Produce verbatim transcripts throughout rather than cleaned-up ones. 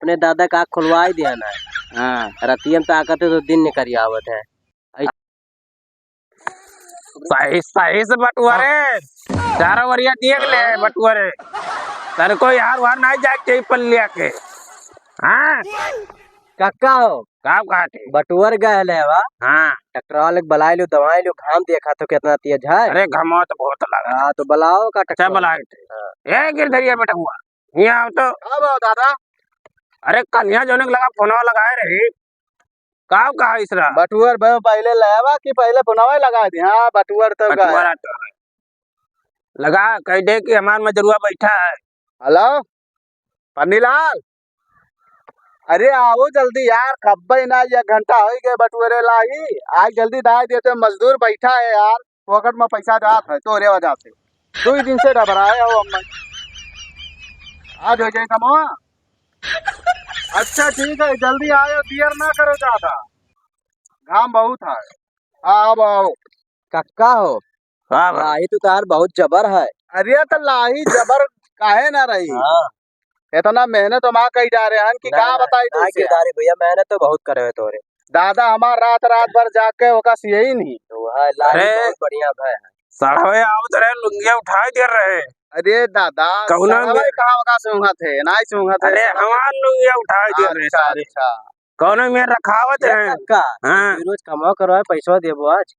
अपने दादा का आँख खुलवाई दिया ना। हाँ। रतिया में ताकत है तो दिन निकल आवत है। सही, सही से बटुअरे। चारों ओरिया देख ले बटुअरे। तेरे को यार वहाँ नहीं जाए चाहिए पल्लिया के। हाँ। कक्का हो? का कहते? बटुअर गए ले हवा। हाँ। डॉक्टर वाले के बुलाए लो, दवाई लो, घाम देखा तो कितना तेज है। अरे घामवा तो बहुत लगा। हाँ, तो बुलाओ का अच्छा डॉक्टर वाले? बुलाए थे। हाँ। ए गिरधरिया बेटा हुआ। यहाँ आओ तो। का बा दादा? अरे कन्या जोने के लगा फोनवा लगाए रही। का कहा इसरा? बटुअर बे पहले लेवा कि पहले फोनवा लगा दे? हाँ, बटुअर तो बटुअर गया। तो है। लगा, कह दे कि हमार मजरुआ बैठा है। हेलो, पन्नीलाल, अरे आओ जल्दी यार, कब्बे ना, एक घंटा हो गए बटुअरे लाही। आज जल्दी दाई देते, मजदूर बैठा है यार, फोकट में पैसा जात है तोरे वजह से। दो ही दिन से डबराए हो अम्मा। आज हो जाए कमवा। अच्छा ठीक है, जल्दी आयो, देर ना करो ज्यादा, घाम बहुत है। हाँ, अब आओ। कक्का हो? हाँ भाई। लाही तो तार बहुत जबर है। अरे तो लाही जबर काहे ना रही? हाँ। इतना मेहनत हम कही जा रहे हैं कि ना, का ना, बताई ना तुमसे? गिरधारी भैया, मेहनत तो बहुत करे हो तोरे। दादा हमार रात रात भर जाग के ओका सियई नहीं। तो वह लाही अरे। बहुत बढ़िया भाई है। सड़वे आवत रहे, लुंगिया उठाए दे रहे। अरे दादा, कौनो सड़वे में कहाँ ओका सूंघत है, नाई सूंघत है। अरे हमार लुंगिया उठाए दे रहे अच्छा, सारे। अच्छा। कौनो में रखावत ए है। कक्का, हाँ। तू रोज कमाओ करवाए, पैसवा देबो आज।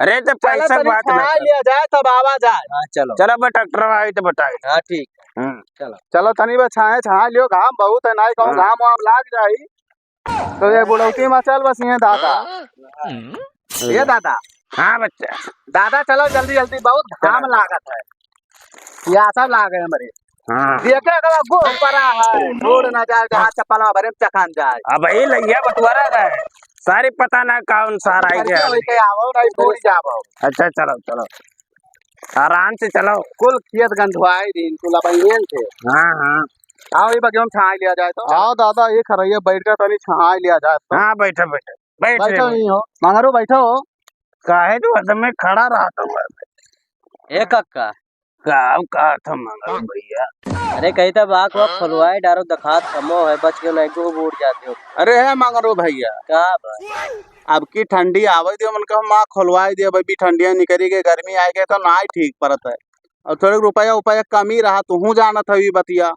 अरे तो चलो पैसा तनी बात ना छाया कर। लिया जाए तब आवा जाए। हाँ, चलो। चलो बे डॉक्टर आई तो बताई। हाँ, ठीक। हम्म। चलो। चलो तनी बस छाया, छाया लियो, घाम बहुत है, नाई कहूँ हाँ। घाम वाम लाग जाई। तो ये बुढ़ौती में चल बस ये दादा। हम्म। ये दादा। हाँ बच्चा। दादा चलो जल्दी जल्दी, बहुत घाम चलो। लागत है। प्यासा लागे हमरे। हाँ। देखे अगर गोह परा है, छोड़ ना जाए, जहाँ चप्पल में भरे में चखान जाए। अब यही लइया बटुआरा है, सारी पता ना कौन सारा आई गया। वही के आवो, नहीं टूट जावो। अच्छा, चलो, चलो, आराम से चलो। कुल खेत गंधवाई दिन, कुल अपन थे। हाँ, हाँ। आओ, ये बगिया में छाई लिया जाए तो। आओ दादा, ये खरैया बैठ के तनी छाई लिया जाए तो। हाँ, बैठो, बैठो, बैठ बैठो रहे। नहीं हो, मंगरू बैठो। काहे तू हरदम में खड़ा रहत हो? ए कक्का, का, का था मंगल भैया? अरे कही था आँख वाँख खुलवाए डारो, दिखात कमो है, बच के नहीं गोह बूड़ जाते हो। अरे है मंगरू भैया। का बा? अब की ठंडी आवे दियो, मन कहा माँ खुलवाए दियो भाई, भी ठंडिया निकली गई, गर्मी आए गए तो ना ही ठीक परत है। और थोड़े रुपया उपया कमी रहा, तू जानत हवी बतिया।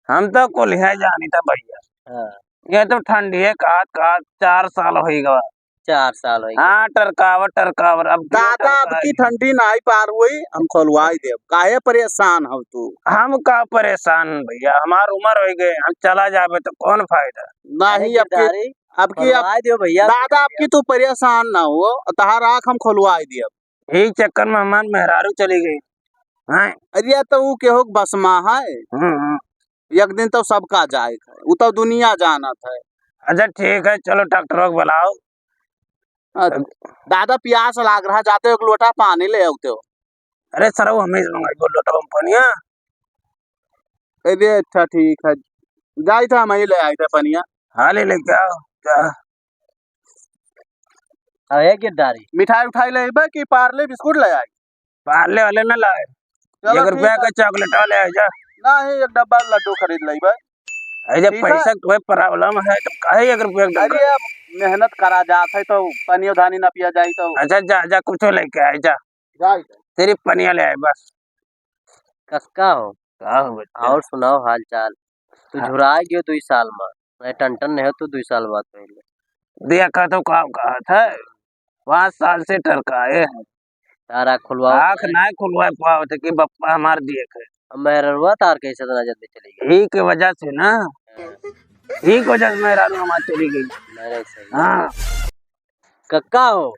हम तो कुल है जानी था भैया। हाँ। ये तो ठंडी है, कात कात चार साल होई गवा। चार साल होई गवा। हाँ, टरकावर, टरकावर। अब दादा, अब की ठंडी नाई पार हुई, हम खोलवाई देब। काहे परेशान हो तू? हम का परेशान भैया, हमार उम्र होई गए, हम चला जाबे तो कौन फायदा? नहीं, अरे अब की, गिरधारी, अब की, अब खोलवाई दियो भैया। दादा, अब की तू परेशान ना हो, तहार आँख हम खोलवाई देब। यही चक्कर में हमार मेहरारू चली गई। हैं? अरे, तो ऊ केहू के बस में है? हम्म, हम्म। एक दिन तो सबका जाए है, ऊ तो दुनिया जानत है। अच्छा, ठीक है, चलो डॉक्टर को बुलाओ। अच्छा, दादा, प्यास लाग रहा, जाते हो एक लोटा पानी ले आते हो। अरे सरऊ, हमें से मंगाई बोल लोटा में पनिया। अरे, अच्छा, ठीक है, जाई था, हम ही ले आई था पनिया। हाँ, ले लेके आओ, जा। अरे गिरधारी, मिठाई उठाई लेबे कि पार्ले बिस्कुट ले आई? पार्ले वाले ना लाए, चलो एक रुपया ठीक है। का चॉकलेट ले आ जा। नहीं, एक डब्बा लड्डू खरीद लेबे। अरे जब ठीक है। पैसा के तुम्हें प्रॉब्लम है तो काहे एक रुपया का अरे डब्बा? अब मेहनत करा जात है तो पनियो धानी ना पिया जाई तो। अच्छा जा, जा कुछ लेके आए जा। जाई। सिर्फ पनिया ले आए बस। कक्का हो? का हो बच्चा? और सुनाओ हाल चाल। तू हाँ। झुराए गयो दुई साल में, नहीं टन टन नहीं हो तू दुई साल बाद पहले। देखा तो का कहत है, पाँच साल से टरकाए हैं। तारा खुलवाओ आँख। नहीं खुलवा पावत कि बप्पा हमार देख है। अब मेहररुआ तार कैसे इतना जल्दी चली गई? यही के वजह से ना, हाँ। यही के वजह से मेहरारू हमार चली गई। नहीं, नहीं, सही। हाँ। कक्का हो?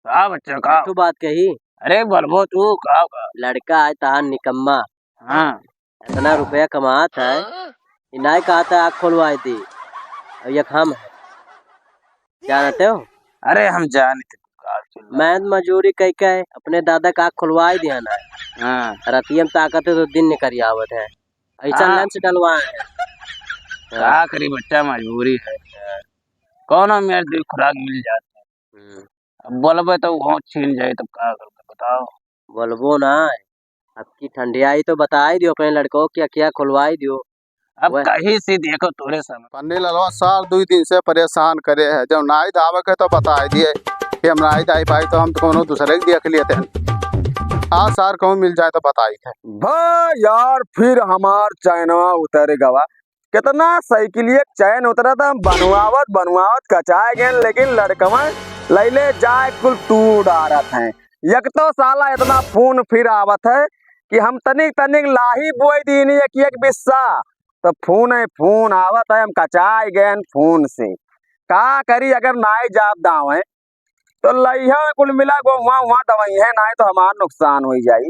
का बच्चा, का? एक ठो बात कही। अरे, बोलबो तू, का, का? लड़का है तहार निकम्मा। हाँ। इतना रुपया कमात है, हाँ। ई नाई कहत है, आँख खुलवाई दी। अब एक हम है। जानते हो? अरे, हम जानित है, का चल रहा है? मेहनत मजूरी कई के अपने दादा का आँख खुलवाई दिया ना। हाँ। रतिया में ताकत है तो दिन निकल आवत है। ऐसा हाँ। लेंस डलवाए हैं। का करी बच्चा, मजबूरी है। हाँ। कौनो मेर दी खुराक मिल जात है। हम्म। अब बोलबे तो वो छीन जाए, तब का करबे, बताओ? बोलबो ना, अब की ठंडियाई तो बताई दियो अपने लड़को के अखिया खुलवाई दियो। अब वह कहीं से देखो तोरे समझ। पन्नी ललवा सार दुई दिन से परेशान करे है, जब नाई दावे के तो बताई दिए कि हम नाई दाई पाई तो हम तो कोनो दूसरे के देख लेते हैं। आज सार कहूँ मिल जाए तो बताई थे। भाई यार, फिर हमार चैनवा उतर गवा। कितना साइकिलिया के चैन उतरा था, हम बनवावत बनवावत कचाए गए, लेकिन लड़कवा लैले जाए कुल तू डारत हैं। एक तो साला इतना फोन फिर आवत है कि हम तनिक तनिक लाही बोई दीनी एक एक बिस्सा, तो फोन है, फोन आवत है, हम कचाए गए फोन से। का करी, अगर नाई जाब दावे तो लइहा कुल मिला गो हुआ हुआ दवाई है, नाई तो हमार नुकसान हो जाई।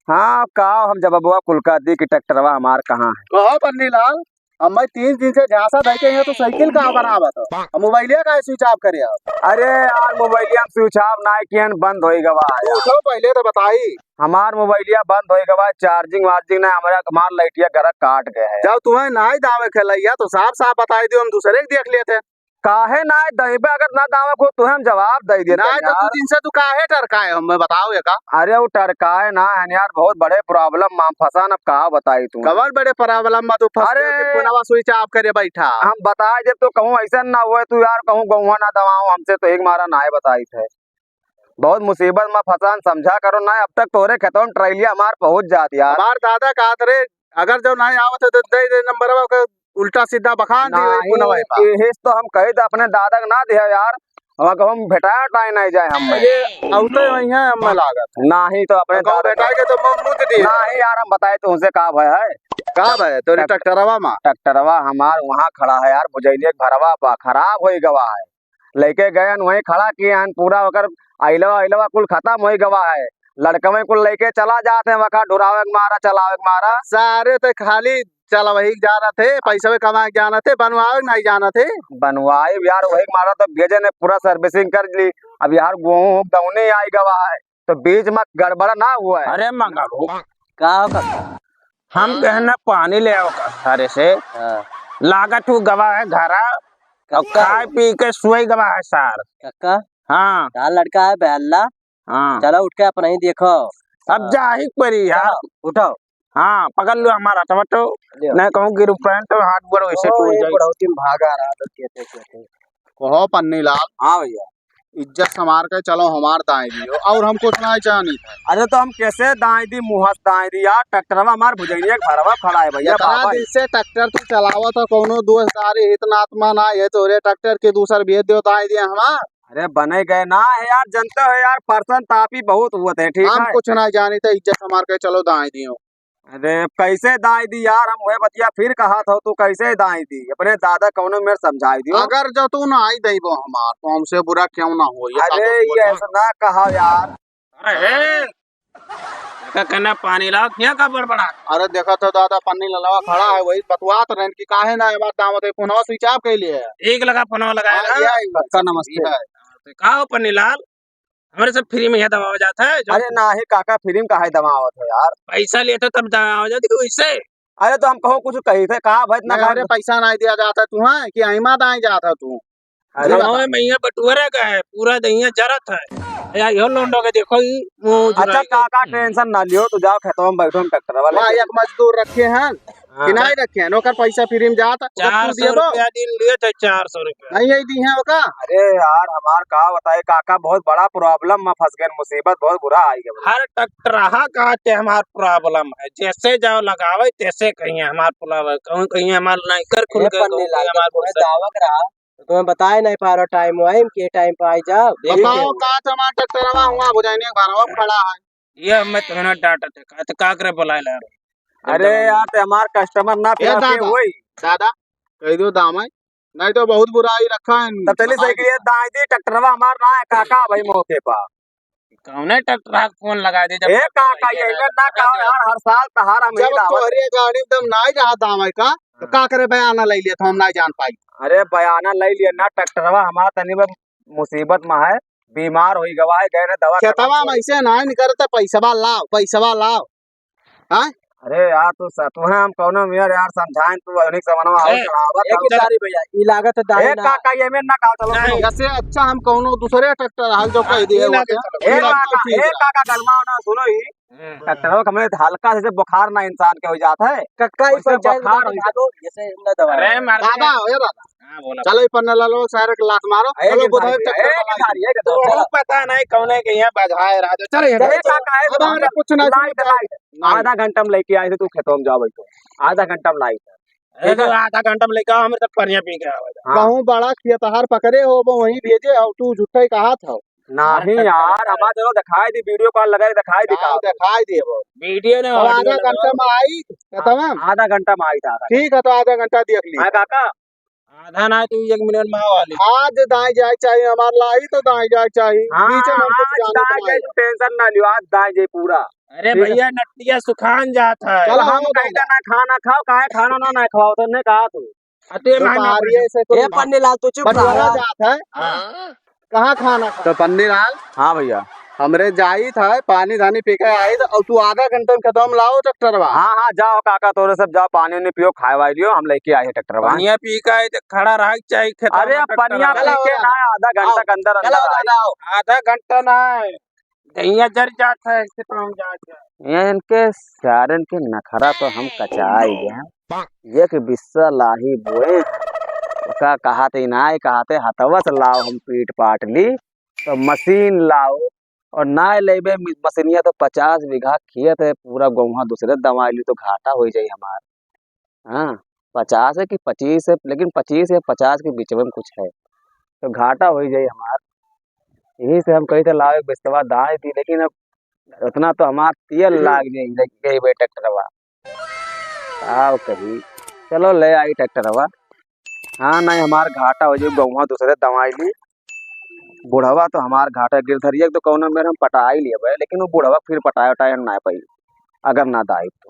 हाँ, का हम जवाबवा कुल का दी कि ट्रैक्टरवा हमार कहाँ है? कहो पन्नी लाल, हम तीन दिन से झांसा धइ के यहाँ तो साइकिल का बनावत हो, हम मोबाइलिया का स्विच ऑफ करे हो। अरे यार, मोबाइलिया में स्विच ऑफ ना किहन, बंद होई गवा है। पूछो पहले तो बताई। हमार मोबाइलिया बंद होई गवा, चार्जिंग वार्जिंग ना, हमारा, हमार लाइटिया गरक काट गए है। जब तुम्हें नाई दावे खेलैया तो साफ साफ बताई दियो, हम दूसरे के देख लेते। काहे ना देबे? अगर ना दावे को तुहे हम जवाब दे देते नाई तो यार। दू दिन से तू काहे टरकाए हो, मैं बताओ ये का? अरे वो टरकाए ना है यार, बहुत बड़े प्रॉब्लम में हम फंसान, अब का बताई तू? कवन बड़े प्रॉब्लम में तू फंस अरे गए कि फोनवा स्विच ऑफ करे बैठा? हम बताए जब तो कहूँ ऐसा ना हुए तू यार, कहूँ गौवा ना दवाओ हमसे, तो एक मारा नाय बताई थे। बहुत मुसीबत में फंसान, समझा करो ना। अब तक तोरे खेतों में ट्रैलिया हमार पहुँच जात यार। हमार दादा कहत रहे, अगर जो नाई आवत है तो दे दे नंबरवा के, उल्टा सीधा बखान दी वही नाहीं, पुनवा पा। एहिस तो हम कही तो अपने दादा के ना दिया यार, हम कहूँ भेटाया टाई नहीं जाए हम। ये औते वही है, हमें लागत है। नाहीं तो अपने हम कहूँ दादा बेटा के तो मुँह मुँह दी। नाहीं यार, हम बताए तो उनसे का भय है? का भय? तोरे ट्रैक-, ट्रैक्टरवा में? ट्रैक्टरवा हमार वहाँ खड़ा है यार, बुझैलिया के भरवा पा, खराब होई गवा है। लइके गयन, वहीं खड़ा किए हन, पूरा ओकर अइलवा, अइलवा कुल खतम होई गवा है। लड़कवे कुल लइके चला जात हैं, वका डुरावे के मारा, चलावे के मारा। सारे ते खाली चलवही के जानत है, पैसवे कमाए के जानत है, बनवावे के नहीं जानत है। बनवाए यार, वही के मारा तो भेजे ने पूरा servicing कर ली। अब यार गेहूं दौने आई गवा है, तो बीच में गड़बड़ ना हुआ है। अरे मंगरू, का हो काका? हम हाँ। कहना पानी ले आओ का घरे से। हाँ। लागत हूँ गवा है घरा, और काका? खाए पी के सोई गवा है सार। काका? हाँ। का लड़का है बहल्ला? हाँ। चलो उठ के अपना ही देखो। अब हाँ। जाही के परी यार। चलो, उठाओ। हाँ, पकड़ लो हमारा हथवा तो। लियो। नहीं कहूँ गिर पड़े तो हाथ गोड़ वैसे ओ, टूट ये जाए। बुढ़ौती में भागा रहा तो कहते कहते। कहो पन्नी लाल। हाँ भैया। इज्जत संभार के चलो, हमार दाई दियो, और हम कुछ नहीं जानी। अरे तो हम कैसे दाई दी, मुँह से दाई दी यार, ट्रैक्टरवा हमार भुजैया के भरवा खड़ा है भैया, इतना बाबा। दिन से ट्रैक्टर तू चलावत हो, कौनो दोस्त दारी हित नात मा ना है, तोरे ट्रैक्टर के दूसर भेज दियो, दाई दिया हमार। अरे बने गए ना है यार, जनते हो यार, फरसन तापी बहुत हुआ थे, ठीक हम है? कुछ ना जानी थे, इज्जत संभार के चलो दाई दियो। अरे, अब कैसे दाई दी यार, हम वह बतिया फिर कहा था, तू कैसे दाई दी? अपने दादा कौनो मेर समझाई दियो। अगर जो तू नाई देबो हमार, तो हमसे बुरा क्यों ना हो, ये अरे, साधु ये बोला। ऐसा ना कहा यार। अरे, हे, का कहना पानी लाओ, क्या का बड़बड़ा? अरे, देखा तो दादा, पन्नी ललवा खड़ा है, वही बतवात रहन कि काहे ना हमार दावत है, फोनवा स्विच ऑफ कैले है। एक लगा फोनवा लगाया हाँ, ना। ये आई बस, पक्का नमस्ते। ये है। का हो पन्नी लाल? हमरे सब फ्री में यहाँ दबावा जात है, जो अरे नाही काका, फ्री में काहे दबावत हो यार? पैसा लेत हो तब दबावा जात है, वैसे। अरे तो हम कहूँ कुछ कही थे, कहा भाई इतना नहीं, कहा अरे पैसा नहीं दिया जाता तू, हाँ, कि अहिमा दाई जाता तू। अरे अरे बाबा। मैं यहाँ बटुअरे का है, पूरा दहिया जरत है। या यो लोंडो के देखो, ई मुंह अच्छा जुराई। काका, टेंशन ना लियो, तू जाओ खेतवा में बैठो, हम ट्रैक्टर वाले वाह, के एक मजदूर रखे हैं, हाँ। कि नहीं रखे हैं, ओकर पैसा फ्री में जात, ओकर चार सौ तू दिए बो। रुपया दिन लिए थे, चार सौ रुपया। नहीं, यही दी है ओका। अरे यार, हमार का बताए काका, बहुत बड़ा प्रॉब्लम में फंस गए, मुसीबत बहुत बुरा आई गया। हर ट्रैक्टरहा का ते हमार प्रॉब्लम है, जैसे जाओ लगावे, तैसे कहिए हमार प्रॉब्लम है, कहूँ कहिए हमार नैकर खुल ए गए, पन्नी कहूँ लाल, कहिए हमार तुम्हें कुछ दावत रहा, तो तुम्हें बताए नहीं पा रहा टाइम वाइम, के टाइम पे आई जाओ, देखिए बताओ। का तुम्हारा ट्रैक्टरवा हुआ बुझाइने के भरवा खड़ा है। ये हमें तुम्हें डांटत है, का, तो का करे बुलाए ला रहे? अरे एकदम। यार, ते हमार कस्टमर ना ए फिर दादा, होई। दादा, कह दो दाम है, नहीं तो बहुत बुरा ही रखा है। तब चली साइकिल, ये दाई दी, ट्रैक्टरवा हमार ना है, काका भाई मौके पर। कौने ट्रैक्टर के फोन लगा दे जब ए काका, ये ना कहो यार, हर साल तहार हम ही जब लावत तोहरे गाड़ी में दम ना ही रहा दाम है का, तो हाँ। का करे बयाना ले लिया, तो हम ना जान पाई। अरे बयाना ले लिया ना, ट्रैक्टरवा हमारा तनी बा मुसीबत में है, बीमार होई गवा है, गए ना दवा खेतवा खत्म में हो। ऐसे ना निकलते, पैसवा लाओ, पैसवा लाओ। हाँ? अरे यार, तू स-, तुहे हम कौनो मेर यार समझाइन, तू आधुनिक जमाना में ए, चढ़ावत एक हो। मिनट। भैया, ई लागत है दाई ए ना। काका, ये में ना का चलो, नहीं। सुनो। जैसे अच्छा हम कौनो दूसरे ट्रैक्टर हाल जो कह दिए ये ना होते। चलो। ए ये ना काका, चलो, ए ठीक है। काका, गरमाओ ना, सुनो ही। हम्म। ट्रैक्टरवा के हमरे हल्का से जब बुखार ना इंसान के हो जात है, काका, ई वैसे पंचायत बुखार में हो जात। भागो, जैसे ना दवा अरे है। मार दादा, ए दादा। हाँ, बोला। चलो, ई पन्ना ला लो, सारे के लात मारो। ए चलो, गिरधारी बुधाई भैया, ट्रैक्टर ए वाला। गिरधारी, ए गिरधारी, तो चला। पता नहीं कौने के यहाँ बजाए रहा, तो चले अब चला। अरे कुछ नहीं, लाइट, सुनो, लाइट, सुनो, लाइट। आधा घंटा में लेके आए थे, तू खेतों में जाओ बैठो, आधा घंटा में लाइट है। अरे ठीक है? तो आधा घंटा में लेके आओ, हमरे तक पनिया पी के आओ। हाँ। कहूँ बड़ा खेतहार पकड़े हो, वो वहीं भेजे हो, तू झूठा ही कहा था। नहीं यार, हमारे जरूर दिखाई दी, वीडियो कॉल लगा के दिखाई दी हाँ, का? दिखाई दिए वो। वीडियो ने अब ऑडियो आधा लगा। घंटा में आई, खत्म। आ-, आधा घंटा में आई था। ठीक है, तो आधा घंटा देख ली। हाँ काका। आधा ना, तू एक मिनट में आओ वाली। आज दाई जाए चाहिए, हमार लाई तो दाई जाए चाहिए। हाँ, बीच में हम कुछ आज जाने दाई के जाए, नहीं। तू टेंशन ना लियो, आज दाई जाए पूरा। अरे ठीक है। भैया, नटिया सुखान जात है। चलो, चलो, हम हम कहीं का ना खाना खाओ, काहे खाना ना, ना खाओ, तो ने कहा तू। अते तो मारना पहाड़िया पड़ेगा। से तो ए, पन्नीलाल, तू चुप बटुआरा रहा। जात है। हाँ। कहाँ खाना खा? तो पन्नीलाल, हाँ भैया। हमरे जाइत है, पानी धानी पी के आइत, और तू आधा घंटा में खत्म लाओ ट्रैक्टरवा। हाँ, हाँ, जाओ काका, तोरे सब जाओ, पानी उनी पियो, खाए वाए लियो, हम लेके आए हैं ट्रैक्टरवा। पनिया पी के आए तो खड़ा रह के चाहिए खेतवा अरे, में ट्रैक्टर पनिया वाला। पी के ना, आधा घंटा के अंदर, अंदर आओ। आधा घंटा ना है। गइया जर जात है, ऐसे तो हम जात है। ये इनके सारन के नखरा तो हम कचाई गए हैं। एक बिस्सा लाही बोए, ओका कहाते नाय, कहाते हथवा से लाओ, हम पीट पाट ली, तो मशीन लाओ, और नाय लेबे मि-, मशीनिया तो पचास बीघा खेत है, पूरा गौहा दूसरे दवाई ली तो घाटा हो जाई हमार। हाँ, पचास है कि पच्चीस है, लेकिन पच्चीस या पचास के बीच में कुछ है, तो घाटा हो ही जाई हमार। यही से हम कही थे लाओ एक बिस्तवा दाई दी, लेकिन अब उतना तो हमार तेल लाग जाई, लग गई बे ट्रैक्टरवा। आओ कही, चलो ले आई ट्रैक्टरवा। हाँ, नहीं हमार घाटा हो जाई, गौवा दूसरे दवाई ली। बुढ़वा तो हमार घाटा, गिरधरिया के तो कौनो मेर हम पटाई लिए बे, लेकिन वो बुढ़वा फिर पटाए उटाए ना पाई, अगर ना दाई तो।